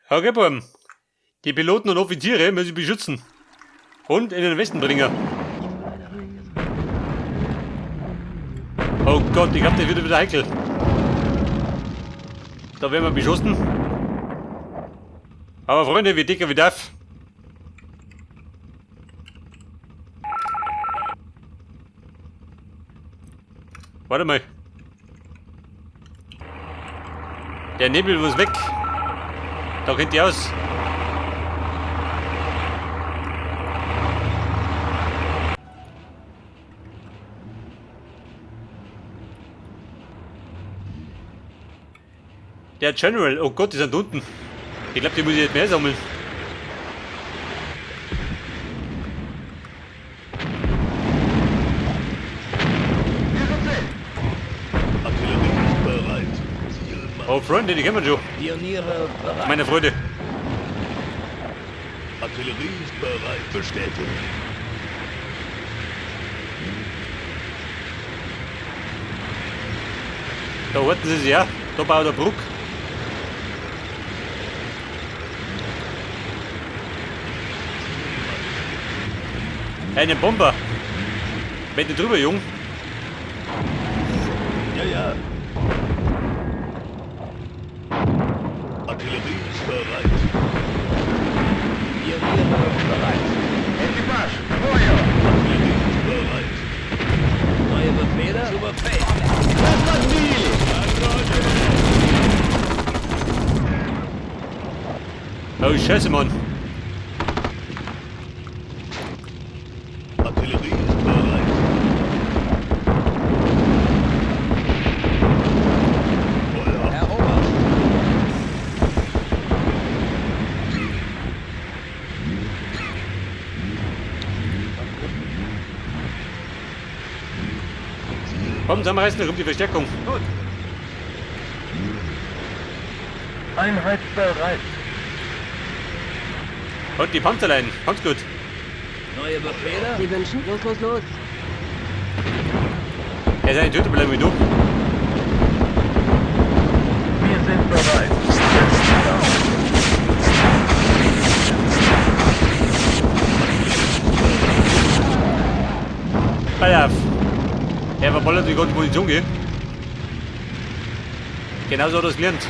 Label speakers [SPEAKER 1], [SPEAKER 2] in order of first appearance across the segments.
[SPEAKER 1] Okay, Buben. Die Piloten und Offiziere müssen beschützen. Und in den Westen bringen. Oh Gott, ich glaub, der wird wieder heikel. Da werden wir beschossen. Aber Freunde, wir dicker wie darf. Warte mal. Der Nebel muss weg. Da kennt ihr aus. Der General, oh Gott, die sind unten. Ich glaube, die muss ich jetzt mehr sammeln.
[SPEAKER 2] Artillerie ist bereit. Ziel
[SPEAKER 1] Oh Freunde, die kennen wir schon.
[SPEAKER 3] Pioniere bereit.
[SPEAKER 1] Meine Freunde.
[SPEAKER 2] Artillerie ist bereit. Bestätigt.
[SPEAKER 1] Da horten sie sich ja. Da baut der Bruck. Einen Bomber. Wenn drüber, Jung.
[SPEAKER 2] Ja, ja. Artillerie ist bereit.
[SPEAKER 3] Pioniere bereit.
[SPEAKER 4] Экипаж, к бою!
[SPEAKER 2] Artillerie ist bereit.
[SPEAKER 3] Neue Befehle? Zu Befehl.
[SPEAKER 4] Нас подбили!
[SPEAKER 1] Oh Scheiße, Mann.
[SPEAKER 2] Artillerie ist bereit. Feuer.
[SPEAKER 3] Herr Oberst.
[SPEAKER 1] Komm, zusammenreißen, da kommt die Verstärkung.
[SPEAKER 4] Gut. Einheit bereit.
[SPEAKER 1] Und die Panzerlein. Ganz gut.
[SPEAKER 3] Neue Befehle?
[SPEAKER 5] Sie wünschen? Los, los, los.
[SPEAKER 1] Er ist ein Töter bleiben wie du.
[SPEAKER 4] Wir sind bereit.
[SPEAKER 1] Pass auf. Er verballert die ganze Munition, gell? Genauso hat er es gelernt.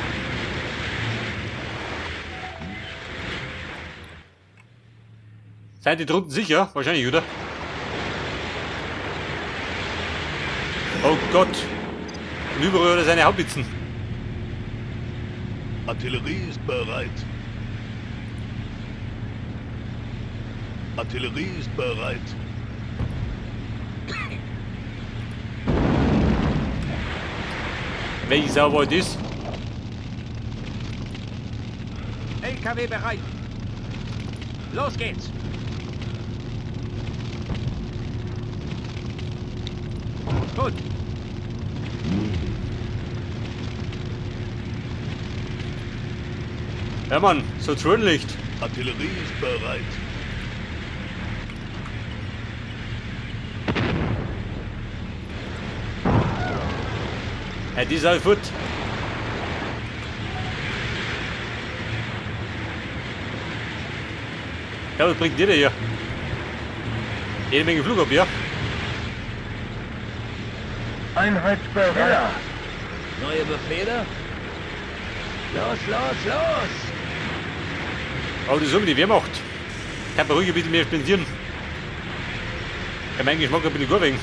[SPEAKER 1] Seid ihr drunten sicher? Wahrscheinlich, oder? Oh Gott. Und überall hat er seine Haubitzen.
[SPEAKER 2] Artillerie ist bereit. Artillerie ist bereit.
[SPEAKER 1] Welche Sau war das?
[SPEAKER 6] LKW bereit. Los geht's. Gut.
[SPEAKER 1] Ja Mann, so Licht.
[SPEAKER 2] Artillerie ist bereit.
[SPEAKER 1] Ja, die ist auch fort. Ja, was bringt dir der hier? Jede Menge Flugabwehr.
[SPEAKER 4] Einheit bereit.
[SPEAKER 3] Neue Befehle? Los, los, los!
[SPEAKER 1] Aber das ist die Wehrmacht. Kann man ruhig ein bisschen mehr spendieren. Ja, mein Geschmack ein bisschen gut wegen.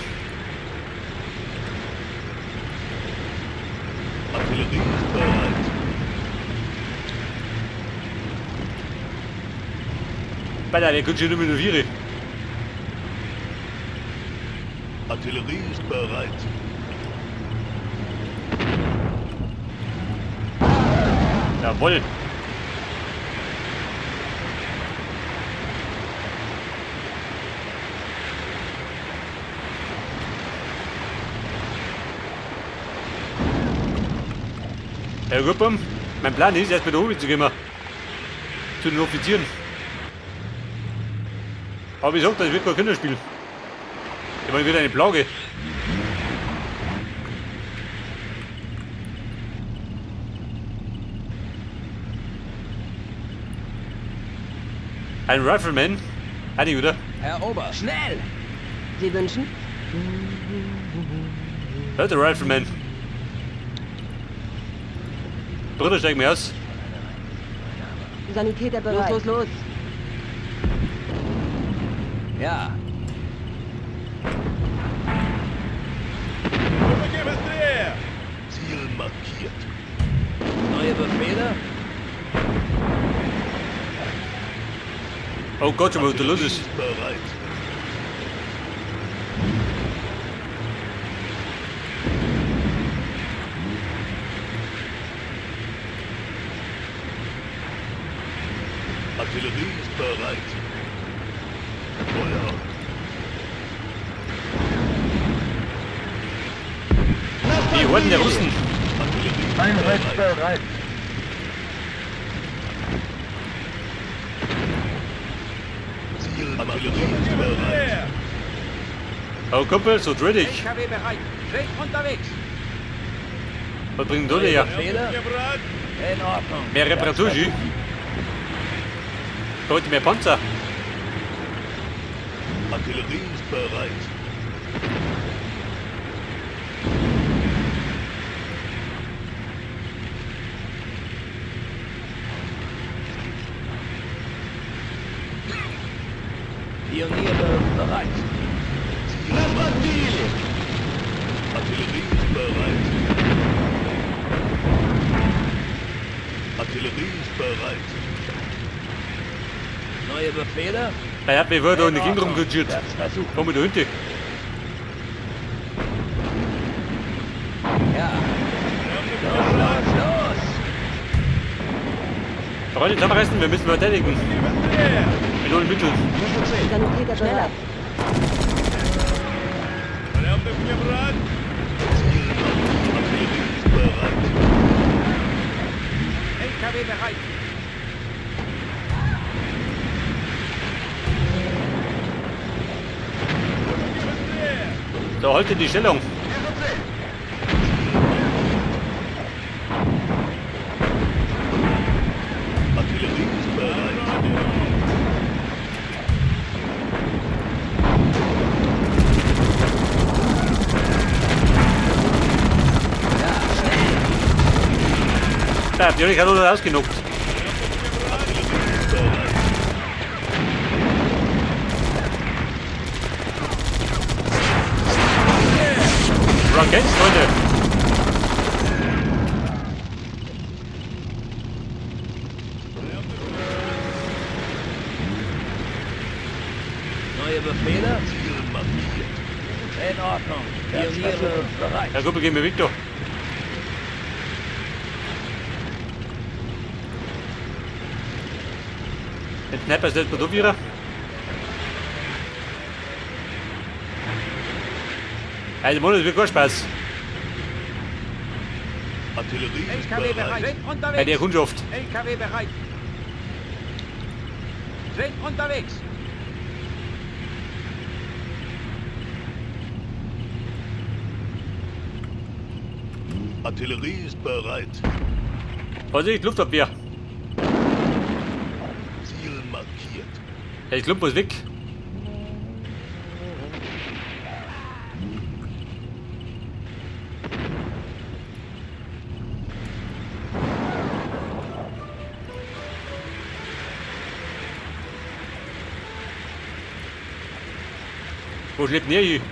[SPEAKER 2] Artillerie ist bereit.
[SPEAKER 1] Alter, der könnte schon nur mit der Viere.
[SPEAKER 2] Artillerie ist bereit.
[SPEAKER 1] Jawohl. Herr Gruppen, mein Plan ist, erst mit der Obi zu gehen. Zu den Offizieren. Aber ich sag, das wird kein Kinderspiel. Ich meine, wieder eine Plage. Ein Rifleman. Eine, oder?
[SPEAKER 3] Herr Ober, schnell!
[SPEAKER 5] Sie wünschen?
[SPEAKER 1] Hört der Rifleman. Bruder, steig mir aus.
[SPEAKER 5] Sanitäter bereit. Los, los, los.
[SPEAKER 3] Ja.
[SPEAKER 2] Ziel markiert.
[SPEAKER 3] Neue Befehle?
[SPEAKER 1] Oh Gott, schon mal, was da los ist.
[SPEAKER 2] Ist bereit. Artillerie ist bereit. Feuer.
[SPEAKER 1] Die Horden der Russen.
[SPEAKER 2] Artillerie ist
[SPEAKER 4] Einheit
[SPEAKER 2] bereit.
[SPEAKER 4] bereit.
[SPEAKER 2] Ziel Artillerie ist bereit.
[SPEAKER 1] Oh Kumpel, so drill dich.
[SPEAKER 6] LKW bereit. Sind unterwegs.
[SPEAKER 1] Was bringt denn da her?
[SPEAKER 3] Befehle? In Ordnung.
[SPEAKER 1] Mehr Reparatur, Jü. Heute mehr Panzer.
[SPEAKER 2] Artillerie ist bereit.
[SPEAKER 3] Pioniere bereit.
[SPEAKER 2] Artillerie ist bereit. Artillerie ist bereit.
[SPEAKER 3] Neue Befehle?
[SPEAKER 1] Er hat mir vorher da in der Gegend
[SPEAKER 3] Ordnung.
[SPEAKER 1] rumkutschiert.
[SPEAKER 3] Werd's versuchen.
[SPEAKER 1] Komm mit der Hunde.
[SPEAKER 3] Ja. Los, los, los!
[SPEAKER 1] Freunde, zusammenreißen, wir müssen verteidigen. Mit allen Mitteln.
[SPEAKER 5] Sanitäter schneller.
[SPEAKER 2] Ziel markiert. Artillerie ist bereit.
[SPEAKER 6] LKW bereit.
[SPEAKER 1] So, haltet die Stellung.
[SPEAKER 2] Artillerie ist bereit.
[SPEAKER 1] Da, die hab ich gerade ausgenockt.
[SPEAKER 2] Artillerie ist bereit.
[SPEAKER 1] Rockets, Freunde.
[SPEAKER 3] Neue Befehle?
[SPEAKER 2] Ziel markiert.
[SPEAKER 3] In Ordnung. Pioniere bereit.
[SPEAKER 1] Herr Kumpel, gehen wir weg da. Den Sniper ist nicht mehr da wieder. Also, Mann, das wird kein Spaß.
[SPEAKER 2] Artillerie ist
[SPEAKER 6] LKW bereit.
[SPEAKER 2] bereit.
[SPEAKER 6] Sind
[SPEAKER 1] Bei der
[SPEAKER 6] unterwegs.
[SPEAKER 1] Kundschaft.
[SPEAKER 6] LKW bereit. Sind unterwegs.
[SPEAKER 2] Artillerie ist bereit.
[SPEAKER 1] Vorsicht, Luftabwehr.
[SPEAKER 2] Ziel markiert.
[SPEAKER 1] Ja, ich klump muss weg. Wo schleppt denn ihr hin?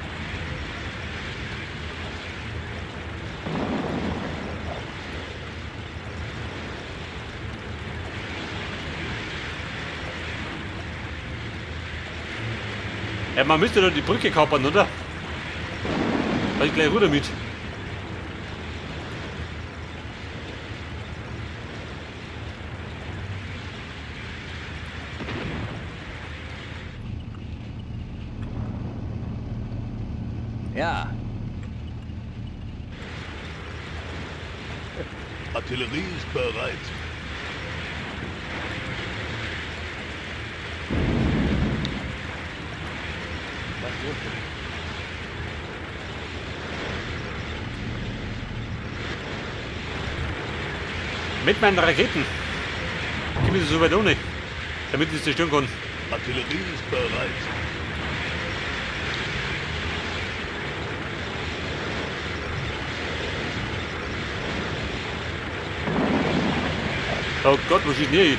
[SPEAKER 1] Ja, man müsste doch die Brücke kapern, oder? Weil ich gleich runter mit.
[SPEAKER 3] Ja.
[SPEAKER 2] Artillerie ist bereit.
[SPEAKER 1] Mit meinen Raketen. Gib mir so weit ohne. Damit ich es zerstören kann.
[SPEAKER 2] Artillerie ist bereit.
[SPEAKER 1] Oh Gott, wo schießt denn hier hin?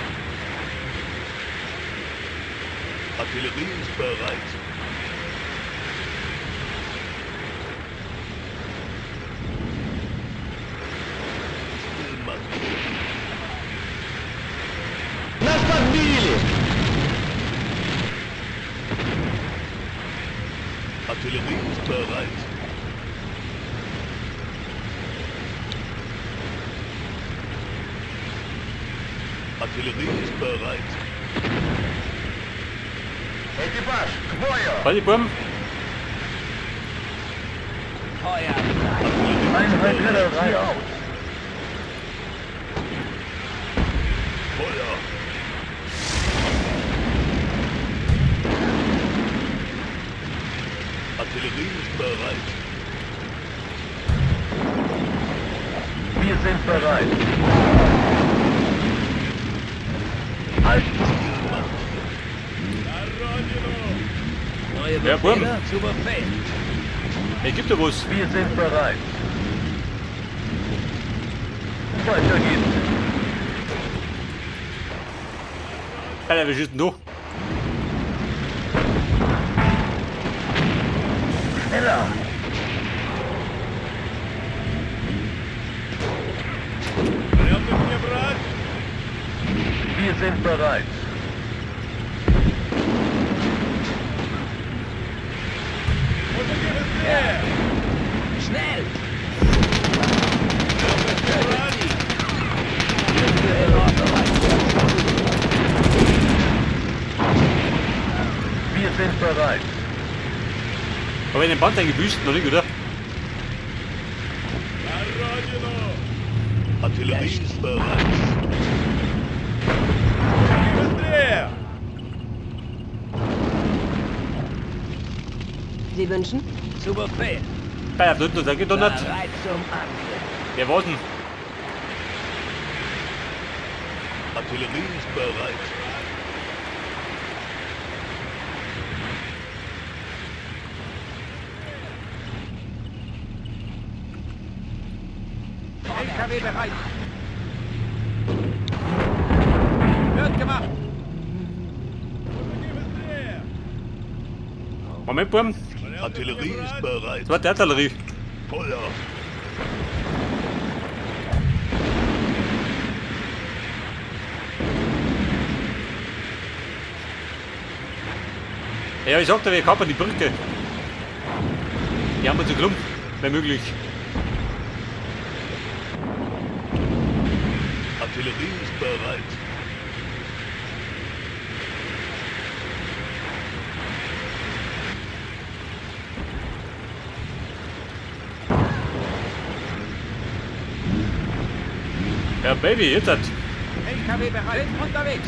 [SPEAKER 2] Artillerie ist bereit. Ziel markiert.
[SPEAKER 4] Нас подбили!
[SPEAKER 2] Artillerie ist bereit. Artillerie ist bereit.
[SPEAKER 4] Экипаж, к бою!
[SPEAKER 1] Warte, Buben.
[SPEAKER 3] Feuer frei.
[SPEAKER 4] Einheit bereit! Aus.
[SPEAKER 2] Feuer! Artillerie ist bereit.
[SPEAKER 4] Wir sind bereit. Halt!
[SPEAKER 3] Neue
[SPEAKER 1] Ja, Buben.
[SPEAKER 3] Befehle? Zu Befehl.
[SPEAKER 1] Ey, gibt da was.
[SPEAKER 4] Wir sind bereit. Weiter geht's.
[SPEAKER 1] Alter, wir schießen da.
[SPEAKER 4] Schneller! Wir sind bereit.
[SPEAKER 3] Schnell! Tötet sie! In Ordnung.
[SPEAKER 4] Wir sind bereit.
[SPEAKER 1] Aber in den Band eingebüßt, noch nicht, oder?
[SPEAKER 2] Artillerie ist bereit.
[SPEAKER 5] Sie wünschen?
[SPEAKER 3] Zu Befehl.
[SPEAKER 1] Alter, da hinten ist er gedonnert.
[SPEAKER 3] Bereit zum Angriff.
[SPEAKER 1] Wer war's denn?
[SPEAKER 2] Artillerie ist bereit.
[SPEAKER 6] LKW bereit. Wird gemacht.
[SPEAKER 1] Moment, Buben.
[SPEAKER 2] Artillerie ist bereit.
[SPEAKER 1] Das war die Artillerie.
[SPEAKER 2] Feuer!
[SPEAKER 1] Ja, ich sagte, wir kapern die Brücke. Die haben wir zu klump, wenn möglich.
[SPEAKER 2] Artillerie ist bereit.
[SPEAKER 1] Ja, Baby, jetzt hat.
[SPEAKER 6] LKW bereit. Sind unterwegs.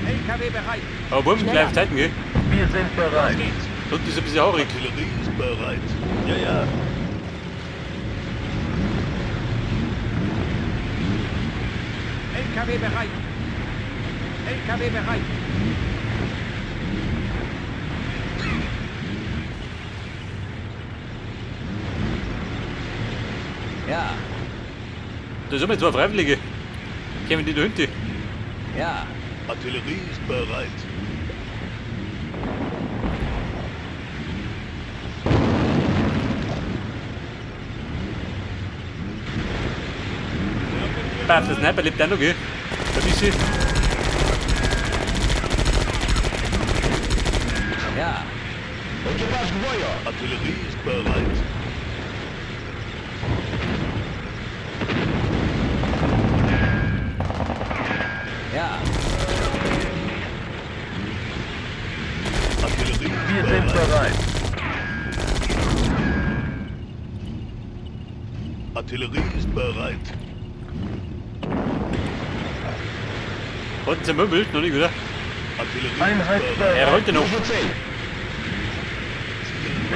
[SPEAKER 6] LKW bereit.
[SPEAKER 1] Aber Buben,
[SPEAKER 5] Schneller.
[SPEAKER 1] gleich Zeiten, gell?
[SPEAKER 4] Wir sind bereit.
[SPEAKER 6] Los geht's.
[SPEAKER 1] Unten ist ein bisschen haarig.
[SPEAKER 2] Artillerie ist bereit. Ja, ja.
[SPEAKER 6] LKW bereit. LKW bereit.
[SPEAKER 3] Ja,
[SPEAKER 1] Da sind wir zwei Freiwillige. Kämen die da hinten?
[SPEAKER 3] ja.
[SPEAKER 2] Artillerie ist bereit.
[SPEAKER 1] Paff, der Sniper lebt auch noch, gell? Da bist du.
[SPEAKER 3] Ja.
[SPEAKER 2] Artillerie ist bereit.
[SPEAKER 3] Ja.
[SPEAKER 2] Artillerie ist
[SPEAKER 4] Wir sind
[SPEAKER 2] bereit.
[SPEAKER 4] bereit.
[SPEAKER 2] Artillerie ist bereit.
[SPEAKER 1] Unten zermümmelt, noch nicht, oder?
[SPEAKER 2] Artillerie
[SPEAKER 4] Einheit
[SPEAKER 2] ist bereit.
[SPEAKER 1] Er
[SPEAKER 4] bereit.
[SPEAKER 1] rollt noch.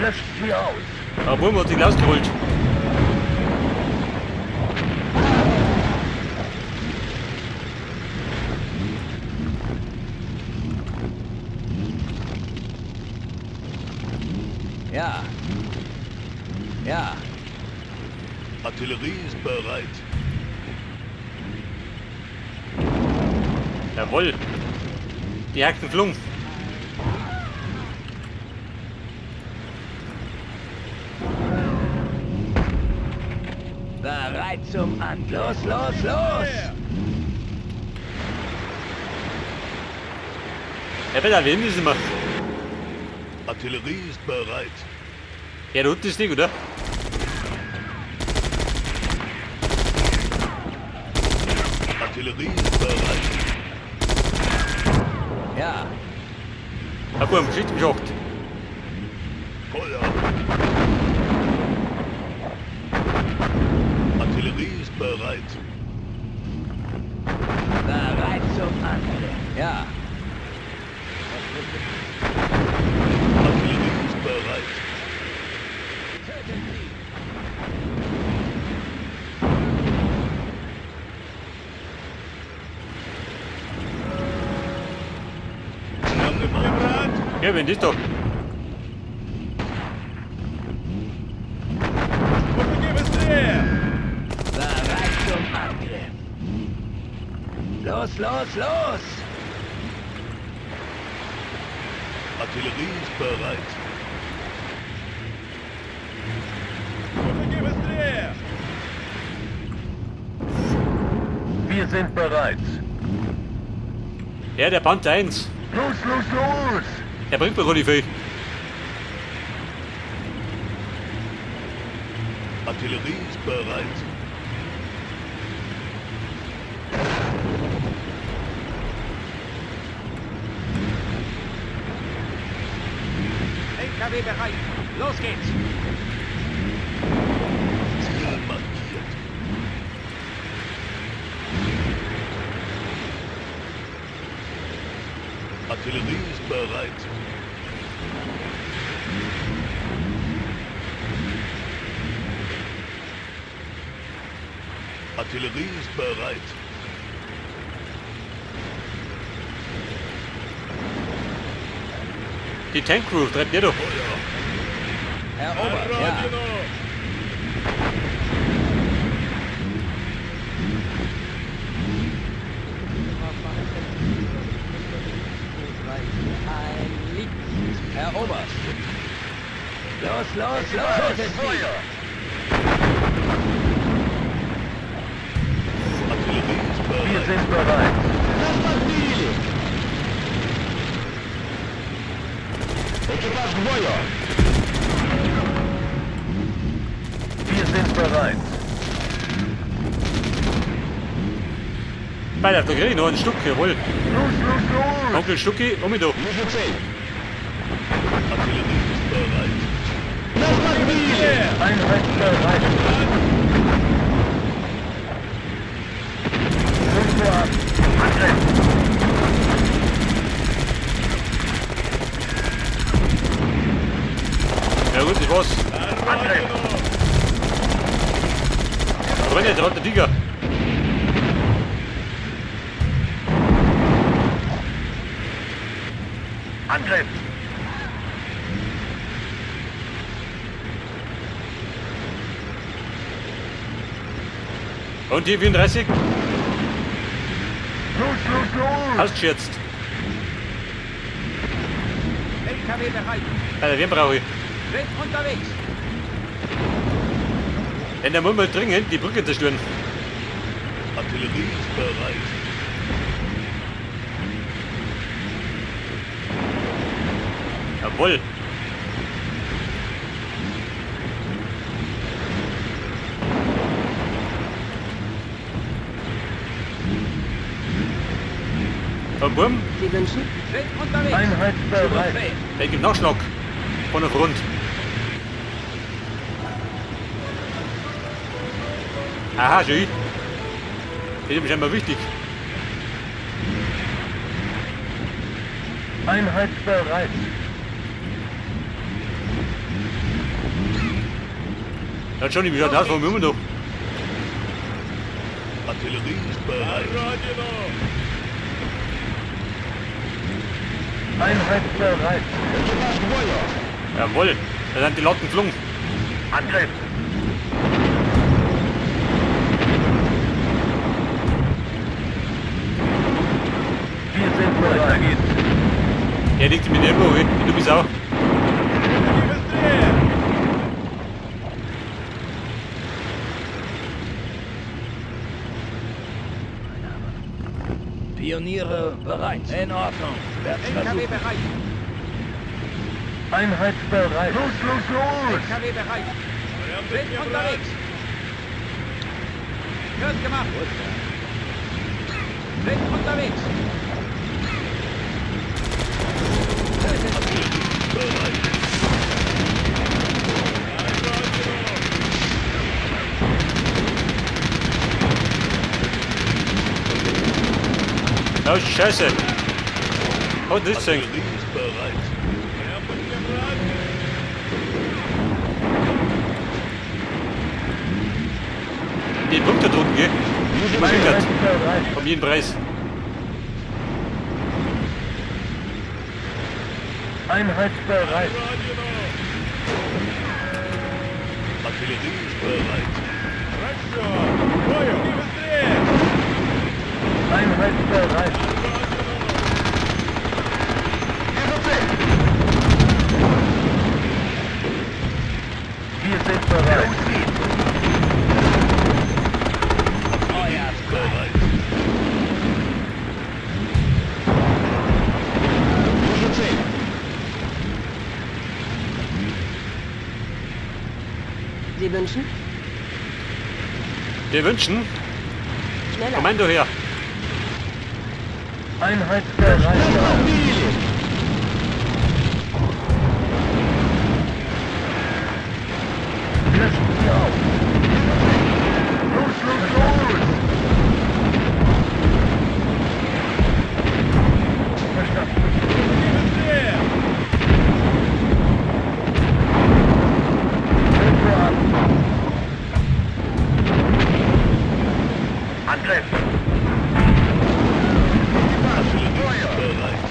[SPEAKER 4] Löscht sie aus.
[SPEAKER 1] Aber Buben hat sich rausgeholt.
[SPEAKER 3] Ja. Ja.
[SPEAKER 2] Artillerie ist bereit.
[SPEAKER 1] Jawohl. Die Haxen flung.
[SPEAKER 3] Bereit zum Angriff. Los, los, los!
[SPEAKER 1] Ja, bitte, wen ist immer?
[SPEAKER 2] Artillerie ist bereit.
[SPEAKER 1] Ja, da unten ist nicht, oder?
[SPEAKER 2] Artillerie ist bereit.
[SPEAKER 3] Ja.
[SPEAKER 1] Hab einen Geschichte im Schacht.
[SPEAKER 2] Feuer. Artillerie ist bereit.
[SPEAKER 3] Bereit zum Angriff. Ja.
[SPEAKER 2] Artillerie ist bereit.
[SPEAKER 3] Tötet sie!
[SPEAKER 1] Ja, wenn das doch.
[SPEAKER 3] Bereit zum Angriff. Los, los, los!
[SPEAKER 2] Artillerie ist bereit.
[SPEAKER 4] Wir sind bereit.
[SPEAKER 1] Ja, der Panther 1.
[SPEAKER 4] Los, los, los!
[SPEAKER 1] Der bringt mir nicht viel.
[SPEAKER 2] Artillerie ist bereit.
[SPEAKER 6] LKW bereit. Los geht's.
[SPEAKER 2] Ziel markiert. Artillerie ist bereit. Artillerie ist bereit.
[SPEAKER 1] Die Tank Crew treibt ihr doch.
[SPEAKER 3] Erobert, ja. Erobert. Los, los, los! Tötet sie!
[SPEAKER 2] Artillerie ist
[SPEAKER 4] Wir
[SPEAKER 2] bereit.
[SPEAKER 4] sind bereit. Wir sind bereit.
[SPEAKER 1] Bei der krieg ich noch einen Schluck, jawohl.
[SPEAKER 4] Los, los, los!
[SPEAKER 1] Onkel Schlucki, um mich doch.
[SPEAKER 2] Artillerie ist bereit.
[SPEAKER 4] Einheit bereit. Rück ab. Angriff!
[SPEAKER 1] Ja gut, ich weiß.
[SPEAKER 4] Angriff!
[SPEAKER 1] Aber wenn der rote Tiger.
[SPEAKER 4] Angriff!
[SPEAKER 1] Und die 34?
[SPEAKER 4] Los, los, los!
[SPEAKER 1] Hast du jetzt?
[SPEAKER 6] LKW bereit.
[SPEAKER 1] Alter, wen brauche ich?
[SPEAKER 6] Sind unterwegs.
[SPEAKER 1] Denn der muss mal dringend die Brücke zerstören.
[SPEAKER 2] Artillerie ist bereit.
[SPEAKER 1] Jawohl. Komm, Bumm,
[SPEAKER 5] Sie wünschen?
[SPEAKER 6] Sind unterwegs.
[SPEAKER 4] Einheit
[SPEAKER 6] Zu
[SPEAKER 4] bereit.
[SPEAKER 6] Befehl.
[SPEAKER 1] der gibt Nachschlag. Von der Front. Aha, schön. Das ist mir scheinbar wichtig.
[SPEAKER 4] Einheit bereit.
[SPEAKER 1] Ja, schon, wie schaut das von mir immer noch?
[SPEAKER 2] Artillerie ist bereit.
[SPEAKER 4] Einheit bereit.
[SPEAKER 1] Jawohl. Da sind die Latten geflogen.
[SPEAKER 4] Angriff!
[SPEAKER 3] Wir sind bereit.
[SPEAKER 1] Er liegt mit dem Ellbogen, du bist auch.
[SPEAKER 3] Pioniere bereit. In Ordnung.
[SPEAKER 6] LKW bereit.
[SPEAKER 3] Einheit bereit.
[SPEAKER 4] Los, los, los!
[SPEAKER 6] LKW bereit. Sind unterwegs. Wird gemacht. Sind unterwegs.
[SPEAKER 1] Oh, Scheiße. Oh, das Ding.
[SPEAKER 2] Artillerie ist bereit.
[SPEAKER 1] Die Punkte drunten, gell? Die muss
[SPEAKER 3] Einheit
[SPEAKER 1] ich
[SPEAKER 3] bereit.
[SPEAKER 1] Um jeden Preis.
[SPEAKER 3] Einheit bereit.
[SPEAKER 2] Artillerie ist bereit.
[SPEAKER 3] Einheit bereit. Wir sind bereit.
[SPEAKER 4] Los geht's!
[SPEAKER 2] Artillerie ist bereit.
[SPEAKER 5] Sie wünschen?
[SPEAKER 1] Wir wünschen.
[SPEAKER 5] Schneller.
[SPEAKER 1] Kommando her.
[SPEAKER 3] Einheit bereit. Löschen Sie auf.
[SPEAKER 4] Los, los, los!
[SPEAKER 3] Verstanden. Tempo an.
[SPEAKER 4] Angriff!
[SPEAKER 2] Artillerie ist bereit.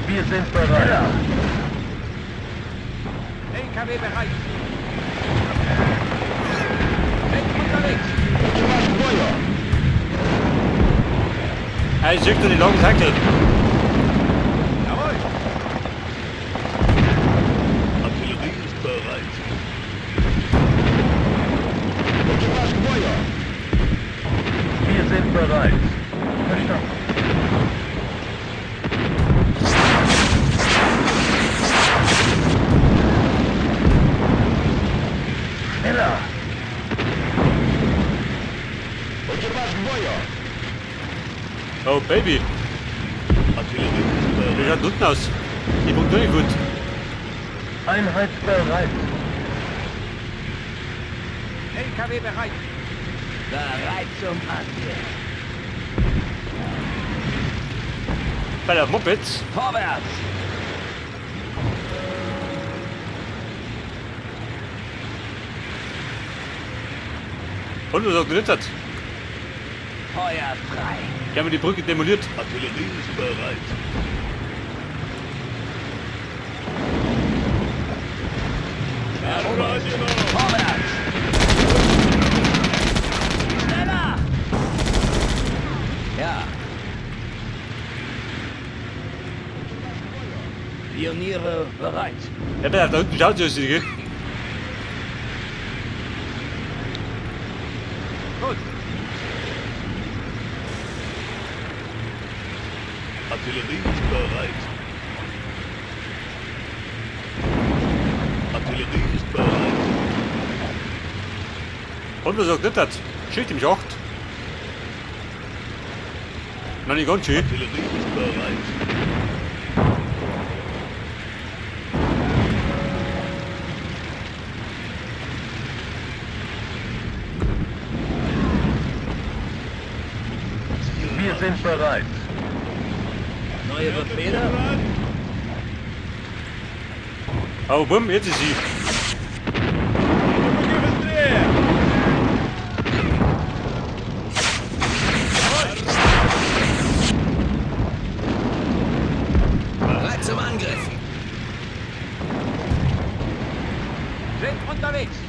[SPEAKER 3] Wir sind bereit.
[SPEAKER 6] LKW bereit. Sind unterwegs.
[SPEAKER 1] Ah, ich schicke dir die langen Tackel.
[SPEAKER 6] Jawohl.
[SPEAKER 2] Artillerie ist bereit.
[SPEAKER 3] Wir sind bereit. Verstanden. Schneller.
[SPEAKER 1] Oh, Baby.
[SPEAKER 2] Artillerie ist
[SPEAKER 1] Wie
[SPEAKER 2] bereit.
[SPEAKER 1] schaut unten aus? Die Punkte nicht gut.
[SPEAKER 3] Einheit bereit.
[SPEAKER 6] LKW bereit.
[SPEAKER 3] Bereit zum Angriff.
[SPEAKER 1] Bei der Mopeds.
[SPEAKER 3] Vorwärts!
[SPEAKER 1] Und was auch nicht hat.
[SPEAKER 3] Feuer frei.
[SPEAKER 1] Die haben die Brücke demoliert.
[SPEAKER 2] Artillerie ist bereit.
[SPEAKER 3] Vorwärts! Schneller! Ja. Pioniere bereit.
[SPEAKER 1] Ja, da unten schaut es gell?
[SPEAKER 6] Gut.
[SPEAKER 2] Artillerie ist bereit. Artillerie ist bereit.
[SPEAKER 1] Und was auch nicht hat. Schicht im Schacht. Noch nicht ganz schön.
[SPEAKER 2] Artillerie ist bereit.
[SPEAKER 3] Wir sind bereit. Neue Befehle?
[SPEAKER 1] Oh, bumm, jetzt ist sie.
[SPEAKER 6] Sind unterwegs.